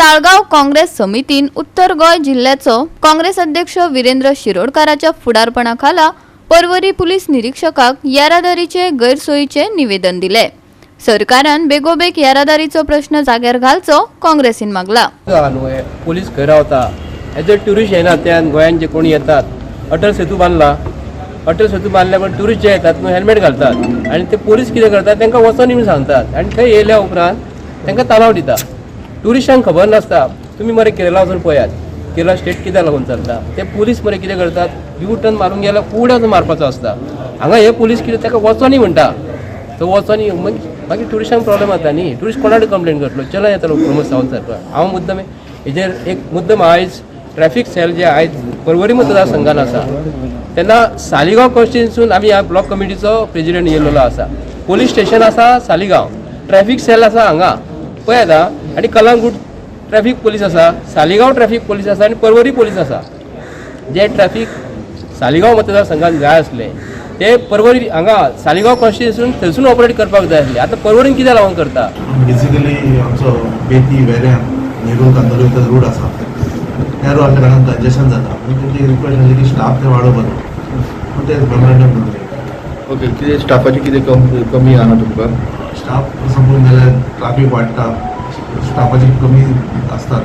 साळगांव काँग्रेस समितीन उत्तर गोंय जिल्ल्याचो काँग्रेस अध्यक्ष विरेंद्र शिरोडकाराच्या फुडारपणा खाला पर्वरी पुलीस निरीक्षकाक येरादारीचे गैरसोयीचे निवेदन दिले. सरकारान बेगोबेग येरादारीचो प्रश्न जाग्यार घालचो काँग्रेसीन मागला. न्हू हे पोलीस खंय रावता? एज अ ट्युरिस्ट येना त्या गोंयान जे कोणी येतात, अटल सेतू बांदला. अटल सेतू बांदल्या पण ट्युरिस्ट जे येतात न्हू, हेल्मेट घालतात आनी ते पोलीस कितें करतात, तांकां वचोन म्हणून सांगतात आनी थंय येयल्या उपरांत तांकां तालाव दिता. ट्युरिस्टांक खबर नासता. तुमी मरे केरला वचून पळयात, केरला स्टेट कित्याक लागून चलता. ते पोलीस मरे कितें करतात, यू टर्न मारून गेल्यार फुडें वचून मारपाचो आसता. हांगा हे पोलीस कितें, ताका वचोनी म्हणटा. तो वचोनी, मागीर मागीर ट्युरिस्टांक प्रॉब्लेम जाता न्ही. ट्युरिस्ट कोणा कडेन कंप्लेन करतलो? चलन येतलो प्रमोद सावंत सारको. हांव मुद्दम हेजेर एक मुद्दम आयज ट्रॅफिक सेल जे आयज पर्वरी मतदारसंघान आसा, तेन्ना सालिगांव कॉन्स्टिट्युन्सीसून आमी ह्या ब्लॉक कमिटीचो प्रेजिडेंट येयलेलो आसा. पोलीस स्टेशन आसा सालिगांव, ट्रॅफिक सेल आसा हांगा पळयात आं. आनी कलंगूट ट्रॅफिक पोलीस आसा, सालिगांव ट्रॅफिक पोलीस आसा आनी पर्वरी पोलीस आसा. जे ट्रॅफिक सालिगांव मतदारसंघात जाय आसले, ते पर्वरी हांगा सालिगांव कॉन्स्टिट्युन्सीन थंयसून ऑपरेट करपाक जाय आसले. आतां पर्वरीन कित्याक लागून करता? बेसिकली आमचो बेती, वेऱ्यां, नेरूल, कांदोली रोड आसा, त्या रोडाच्या कारणान कंजेशन जाता. आनी तेंची रिक्वेस्ट आसली की स्टाफ ते वाडोवपाचो, पूण ते मेमोरेंडम करून. ओके, कितें स्टाफाची कितें कमी आहा तुमकां? स्टाफ संपून जाल्यार ट्राफीक वाडटा, स्टाफाची कमी आसतात.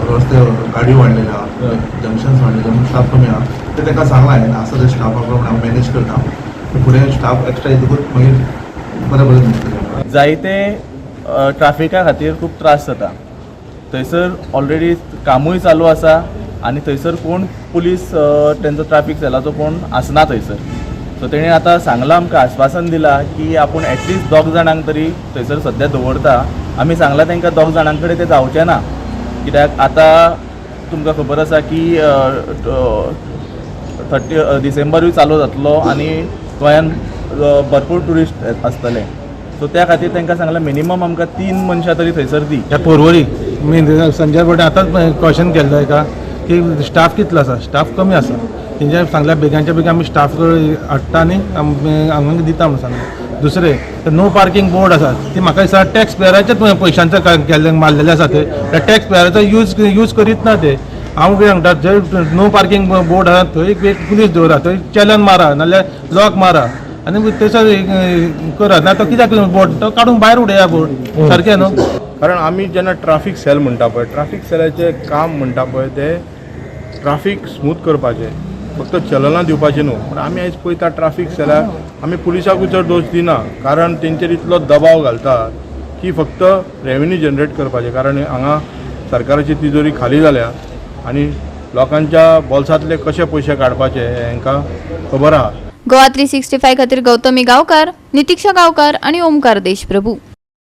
रस्ते गाडयो वाडलेले आहा, जंक्शन्स वाडलेले, म्हणून स्टाफ कमी आहा. ते तांकां सांगलां हांवें, आसा ते स्टाफा प्रमाणे हांव मॅनेज करता. फुडें स्टाफ एक्स्ट्रा येतकूच मागीर बरें बरें दिसतलें. जायते ट्राफिका खातीर खूब त्रास जाता. थंयसर ऑलरेडी कामूय चालू आसा आनी थंयसर कोण पुलीस तेंचो ट्राफीक सेलाचो कोण आसना थंयसर. सो तेणी आतां सांगलां आमकां, आस्वासन दिलां की आपूण एटलिस्ट दोग जाणांक तरी थंयसर सद्या दवरता. आमी सांगलां तांकां, दोग जाणां कडेन तें जावचें ना, कित्याक आतां तुमकां खबर आसा की 30 डिसेंबरूय चालू जातलो आनी गोंयान भरपूर ट्युरिस्ट आसतले. सो त्या खातीर तांकां सांगलें, मिनिमम आमकां तीन मनशां तरी थंयसर दी. ह्या पोरवरी मेन संजय बोटे आतांच क्वेश्चन केल्लो हेका की स्टाफ कितलो आसा. स्टाफ कमी आसा. तेंच्या सांगल्या, बेगांच्या बेगीन आमी स्टाफ हाडटा आनी आमी हांगा दिता म्हणून सांगलें. दुसरें, नो पार्किंग बोर्ड आसा, ती म्हाका दिसता टॅक्स पेयराच्याच पयशांचो केल्ले मारलेले आसा. ते त्या टॅक्स पेयराचो यूज करीत ना ते. हांव कितें सांगता, जंय नो पार्किंग बोर्ड आसा थंय एक पुलीस दवरा, थंय चलन मारा नाल्यार लॉक मारा आनी थंयसर करा. ना तो कित्याक बोर्ड, तो काडून भायर उडया बोर्ड, सारकें न्हू? कारण आमी जेन्ना ट्राफीक सेल म्हणटा पळय, ट्राफीक सेलाचें काम म्हणटा पळय तें ट्राफीक स्मूथ करपाचें, फक्त चलनां दिवपाचें न्हू. पूण आमी आयज पळयता, ट्राफीक सेलाक आमी पुलिसाकूय चड दोश दिना, कारण तेंचेर इतलो दबाव घालतात की फक्त रेवेन्यू जनरेट करपाचें, कारण हांगा सरकाराची तिजोरी खाली जाल्या आनी लोकांच्या बोल्सांतले कशे पयशे काडपाचे हें हांकां खबर आहा. गोवा 365 खातीर गौतमी गांवकार, नितीक्षा गांवकार आणि ओमकार देशप्रभू.